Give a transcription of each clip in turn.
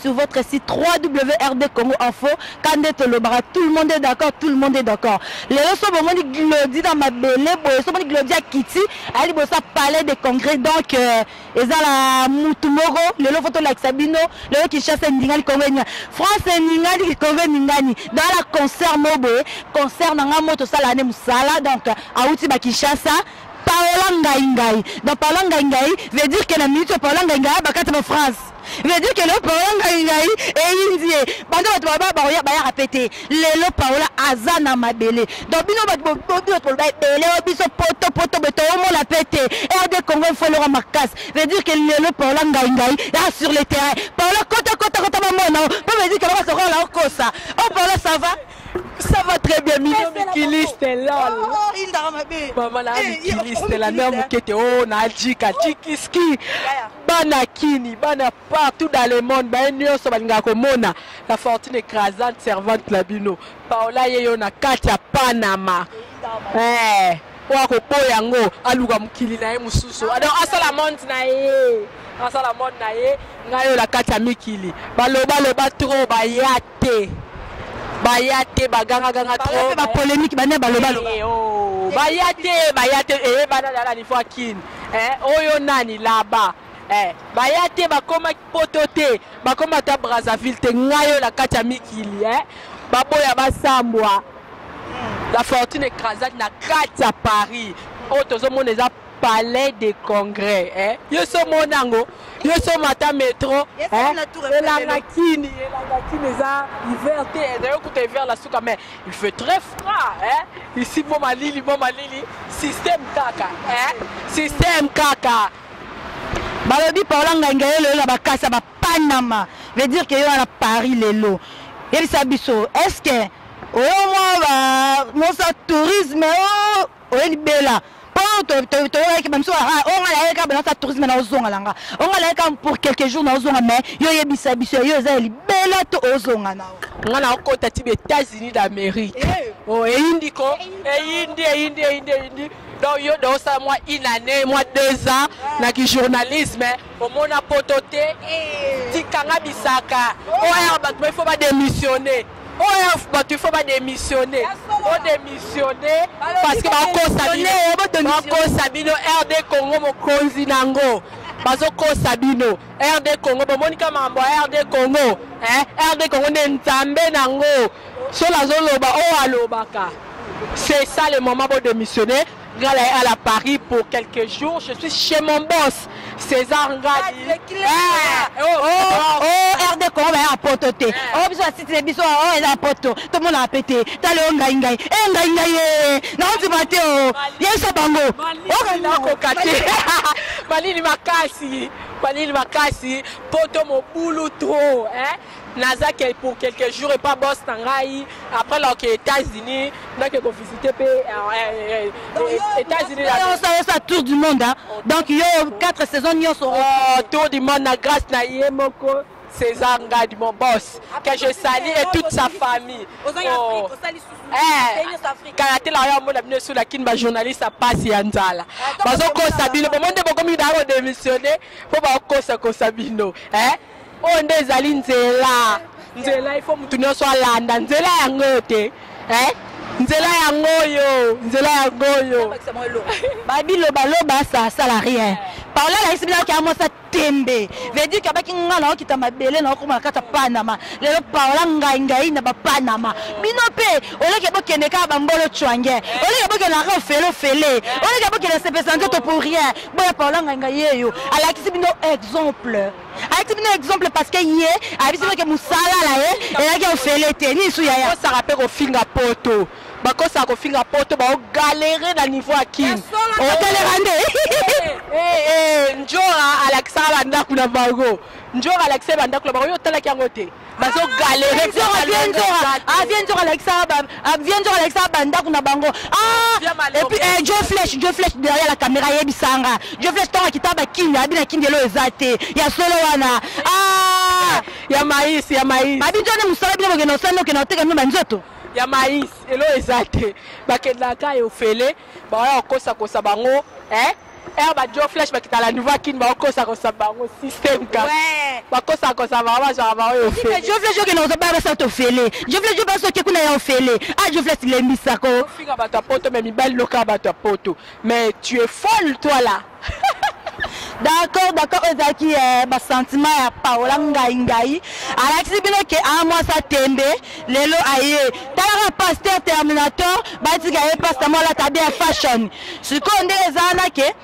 sur votre site 3WRD Congo Info. Kande tolobaka, tout le monde est d'accord, tout le monde est d'accord. Lelo so bomoni Glody na mabele boye, so bomoni Glody akiti, ali bosa palais de congrès donc eza la mutu moko lelo faut tolakisa bino lelo Kinshasa eningani Congo eningani France eningani Congo eningani dans la concert mo boye concert na nga mo tosala ne musala donc awuti ba Kinshasa Paola Ngai Ngai. Donc Paola Ngai Ngai veut dire que na minute Paola Ngai Ngai bakati ba France. Veut dire que le Paola Ngai Ngai eyindie. Banda bato ba ba ba ya répéter. Lelo Paola aza na mabele. Donc bino bato bo bino to ba ebele biso poto poto beto omola pete. RD Congo il faut le makasi. Veut dire que lelo Paola Ngai Ngai ya sur le terrain. Paola kota kota kota ba mona. Po veut dire que ba sokola okosa. Oh Paola ça va? Ça va très bien, Mignon Mikiliste, lol. Oh, Maman na Mikiliste, la mère Mukete, oh, na Jika, Jikiski. Bana Kini, bana partout dans le monde, ba nyonso balinga komona la fortune écrasante servante la bino. Paola yeyo na kati ya Panama. Eh, oyo akoboya yango aluka mokili na ye mosusu. Donc asala monde na ye. Asala monde na ye, ngai oyo na kati ya mikili. Baloba loba trop baya te baya te bagangaganga trop ba polémique bane baloba loba eh, oh, baya te baya te eyebana eh, na niveau ya kin eh, oyo nani laba eh, baya te bakoma poto te bakoma ata brazzaville te ngai oyo na kati ya mikili eh, baboya basambwa la fortune écrasante na kati ya paris oyo tozomona eza palais de congrès eh? Yo so mona yango yo so mata metro eh? Elanga kini elanga kini eza hiver te d'ailleurs kuta hiver la suka mais il fait très froid eh? Ici bon malili bon malili système kaka eh? Système kaka balobi Paola Ngai Ngai lelo na bakasa ba Panama veut dire que yo na Paris lelo yebisa biso est-ce que oyo mwa ba mosa tourisme o oye libela po toyokaki bamiso oyo ngai nayeka banasa tourisme na ozonga na nga oyo ngai nayeka pour quelques jours na ozonga mais yo oyebisa biso yo eza ya libela to ozonga na nga nakokota ti ba États-Unis d'Amérique oh, eyindi ko eyindi eyindi eyindi eyindi donc yo doosala mwa une année mwa 2 ans na kijournalisme omona poto te tikanga bisaka oyo bato il faut badémissionner oyo bato il faut badémissionner odémissionner parce que bakosa bino bakosa bino RD Congo mokonzi nango bazokosa bino RD Congo bomoni ka makambo ya RD Congo eh? RD Congo nde nzambe nango solo azoloba oyo alobaka c'est ça le moment bo démissionner Ngala est à la Paris pour quelques jours. Je suis chez mon boss, César Ngadi. Eh, oh, oh, oh, RD Congo ba poto te. Oh biso asiti biso oh eza poto. Tout le monde a pété. Tale oh ngai ngai. Eh ngai ngai eh. Na ondima te oh. Yebisa bango. Oh nakoka te. Malili makasi. Malili makasi. Poto mobulu trop, hein. Naza pour quelques jours et pas boss na ngai. Après là, ok, États-Unis, nake ko visiter pe États-Unis. Ça, ça tour du monde hein. Donc yo 4 saisons nyonso. Oh, tour du monde na grâce na ye moko César Ngadi, mon boss, que je salue et toute sa famille. Oh. Eh, kala te la yo amona bino sur la kin ba journaliste a pasi ya nzala. Bazokosa bino, bomonde bokomi da ko démissionner po bakosa kosa bino. Eh? Oyo nde ezali nzela. Nzela il faut mutu nyonso alanda nzela yango oyo te. Eh? Nzela yango oyo, nzela yango oyo. Babi loba loba ça sala rien. Paola la isi bino ki amosa tembe. Veut dire que baki nga na okita mabele na okoma kata Panama. Lelo Paola ngai ngai na ba Panama. Bino pe oleke bokende ka ba mbolo chwange. Oleke bokende na felo fele. Oleke bokende sepesa nzoto pour rien. Boya Paola ngai ngai yeyo. Alakisi bino exemple. Alakisi bino exemple parce que ye ayebisi bino ke mosala na ye eyaki ofele te nini su yaya. Bakosaka pe kofinga poto. Bakosaka kofinga poto baogalere na niveau ya kin. Ogalera nde. Eh, eh, Njora alakisaka bandako na bango. Njora alakisaka bandako na bango. Yo otalaki yango te. Bazo galere. Njora, viens Njora. Ah, viens Njora alakisaka ba, ah, viens Njora alakisaka bandako na bango. Ah, et puis eh, Joe Flesh, Joe Flesh derrière la caméra yebisanga. Joe Flesh tonga kitaba kinga, abina kinga elo eza te. Ya solo wana. Ah, ya maïs, ya maïs. Babi Njora musala bino bokende osala okende oteka bino ba nzoto. Ya maïs, elo eza te. Bakendaka ofele, baya kokosa kosa bango, eh? Air ba Joe Flash bakita la niveau akini bakokosakosa bango système ka bakosakosa bango bazwaka bango yo ofele. Joe Flash okende kozwa bana basala tofele. Joe Flash basi oke kuna ya ofele. Ah Joe Flash lembisako. Ofinga bato ya poto mais mibali loka bato ya poto. Mais tu es folle toi là. D'accord, d'accord, oyo ezalaki eh, basentiment ya Paola ngai ngai alakisi bino ke a mwasi atembe lelo aye talaka pasteur terminator batika ye pasta mo alata bien fashion sikoyo ndenge eza wana ke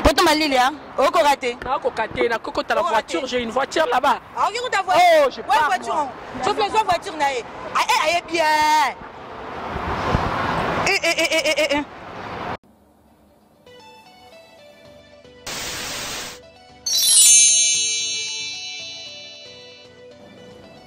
poto malili a okoka te. Nakoka te, nakokota la voiture, j'ai une voiture là-bas. Ah, okoki kuta voiture. Oh, je pars. Voiture. Sauf les autres voitures na ye. Aye bien. Eh eh eh eh eh.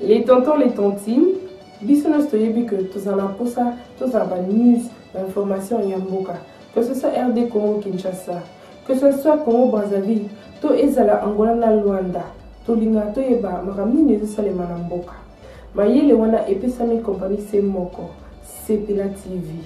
Les tontons, les tontines, biso nyonso toyebi que tozala na mposa tozala ba news, ba information ya mboka, que ce soit RD Congo Kinshasa, que ce soit Congo Brazzaville to ezala Angola na Luanda, tolingaka toyeba makambo nini ezosalema na mboka. Mayele wana epesami compagnie se moko, Sepela TV.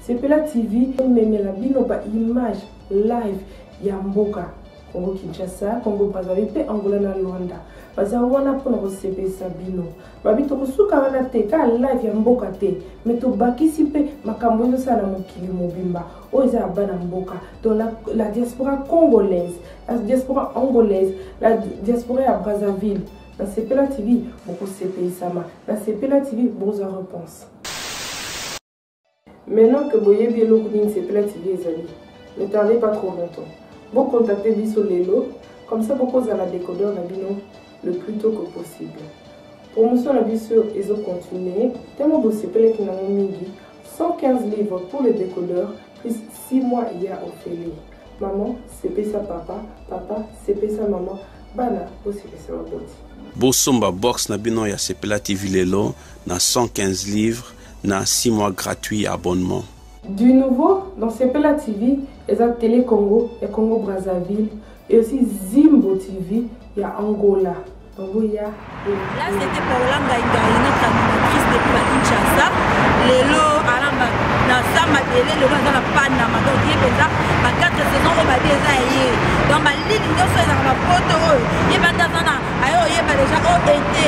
Sepela TV ememela bino ba image live ya mboka Congo Kinshasa, Congo Brazzaville mpe Angola na Luanda. Baza wana mpona kosepelisa bino. Babi tokosuka wana te, kaka live ya mboka te, mais tobakisi mpe makambo ezosala na mokili mobimba oyo eza ya bana mboka. Donc la diaspora congolaise, la diaspora angolaise, la diaspora ya Brazzaville, na Sepela TV bokosepelisama, na Sepela TV bokozwa réponse. Maintenant que boyebi eloko nini Sepela TV ezali, ne tardez pas trop longtemps. Bo contacter biso lelo, comme ça bokozala décodeur na bino le plus tôt que possible. Promotion na biso ezo continuer, tellement bosepelaki nango mingi, 115 livres pour le décodeur plus 6 mois ya ofele. Maman sepesa papa, papa sepesa maman, bana bosepesa baboti. Bosomba box na bino ya Sepela TV lelo na 115 livres na 6 mois gratuit ya abonnement. Du nouveau dans Sepela TV eza Tele Congo ya Congo Brazzaville et aussi Zimbo TV ya Angola. Donc boya. Là c'était Paola Ngai Ngai, notre animatrice depuis la Kinshasa. Lelo alamba na sa mabele lelo aza na Panama donc ye mpenza ba 4 saison oyo babi eza ya ye. Donc malili nyonso ezalaka na poto oyo ye banda aza na aye oyeba déjà o été,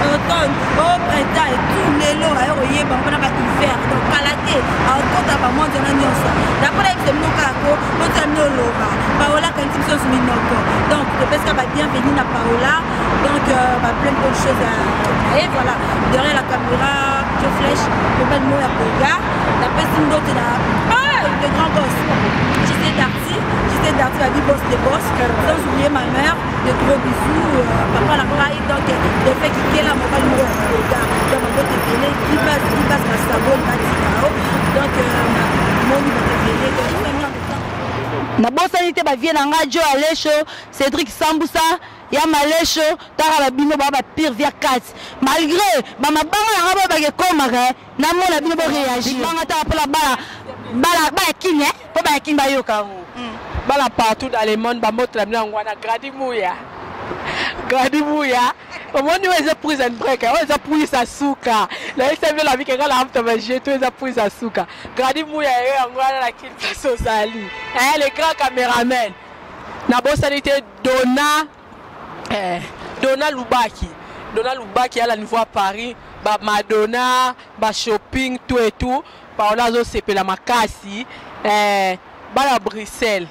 automne, o printemps et tout lelo aye oyeba mpona ba hiver donc kala te akota ba monde wana nyonso. D'après na biso bino kaka ko botia bino oloba Paola akanisi biso nyonso minoko donc topesika ba bienvenue na Paola donc ba plein de bonnes choses à et voilà derrière la caméra Joe Flèche mobali moko ya Boga napesi mbote na ah, le grand boss JC Darty JC Darty babi boss de boss sans oublier ma mère de gros bisous papa na ngai donc de fait kikela mobali moko ya Boga donc mbote ebele kibas kibas masaboli batikao donc namoni bato ebele donc Nabosani te ba vieux na nga Joe Alesho, Cedric Sambusa, ya Malesho, tara ba bino ba ba pire via 4. Malgré ba mabanga na nga ba ba ekomaka, na mona bino bo réagir. Banga ta pour la bala bala bala kin hein, po ba kin ba yoka. Bala partout dans le monde ba motra bino yango wana Grady Mouya. Grady Mouya. Omoni oyo eza prison break, oyo eza prise ya suka. Nayebisa bino na bike nga na amta ba jeu to eza prise ya suka. Grady Mouya yo yango wana na Kinshasa ozali. Eh le grand cameraman. Nabosani te Donna eh, Donna Lubaki. Donna Lubaki ala niveau à Paris, ba Madonna, ba shopping tout et tout. Paola azosepela makasi. Eh, bana Bruxelles.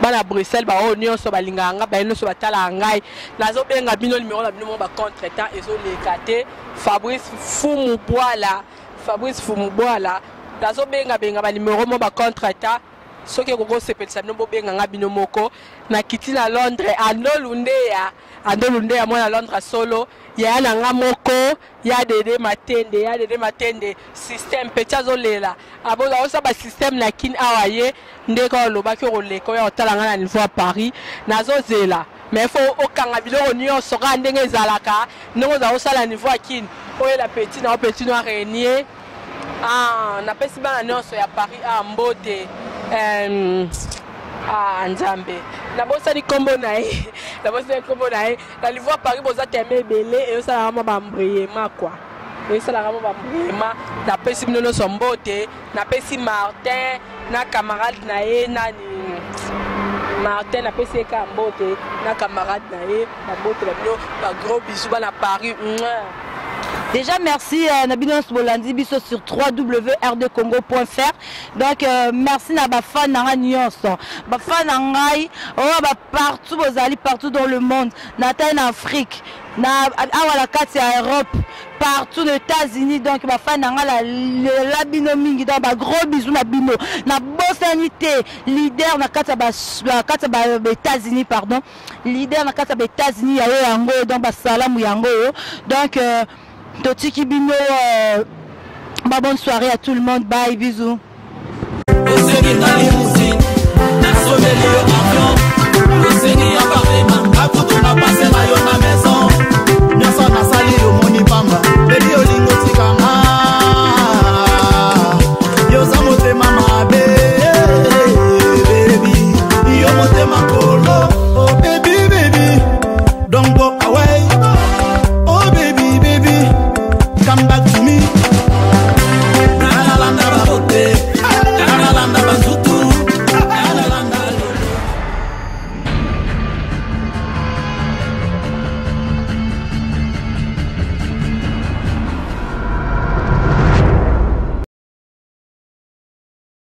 Bana Bruxelles ba oyo nyonso balingaka nga, baye nyonso batalaka ngai. Nazobenga bino numéro na bino moko ba contretemps ezoleka te. Fabrice Fumu Bwala, Fabrice Fumu Bwala, nazobenga benga ba numéro moko ba contretemps. Soki ekoki kosepelisa bino bobenga nga bino moko. Nakiti na Londres, Ando Lundeya, Ando Lundeya mwana Londres solo, yaya na nga moko, ya Dede Matende, ya Dede Matende, système petit azolela. Aboza osa ba système na kin awa ye nde ka olobaki okoleka oya otala nga na niveau ya Paris. Nazozela. Mais faut okanga biloko nyonso kaka ndenge ezalaka, ndenge ozala osala niveau ya kin. Oyela petit na yo petit no renier. Ah, napesi bana nyonso ya Paris ah, mbote. Ah, Nzambe. Nabosani kombo na ye. Nabosani kombo na ye. Na niveau ya Paris boza teme ebele eyosalaka mwa ba embrouillement quoi. Eyosalaka mwa ba embrouillement. Napesi bino nyonso mbote. Napesi Martin na camarade na ye nani. Martin napesi ye kaka mbote na camarade na ye, bambote na bino, bagros bisous bana Paris. Mouah. Déjà merci na bino nyonso bolandi biso sur www.rdcongo.fr. Donc merci na bafan na ngai nyonso, bafan na ngai oyo ba partout bozali, partout dans le monde, na tai na Afrique, na awa na kati ya Europe, partout na États-Unis. Donc bafan na ngai nalela bino mingi, donc bagros bisous na bino. Nabosani te leader na kati ya ba États-Unis, pardon, leader na kati ya ba États-Unis ya oyo yango, donc basalamu yango oyo. Donc totiki bino, ba bonne soirée à tout le monde, bye, bisous. Osengi nga limousine, nasombeli yo avion. Osengi appartement, akutu na pase na yo na maison. Nyonso nasali omoni pamba, baby, olingo tikanga, yoza motema mabe, baby, yo motema kolo. Oh baby, baby, don't go away. Oh baby, baby, come back.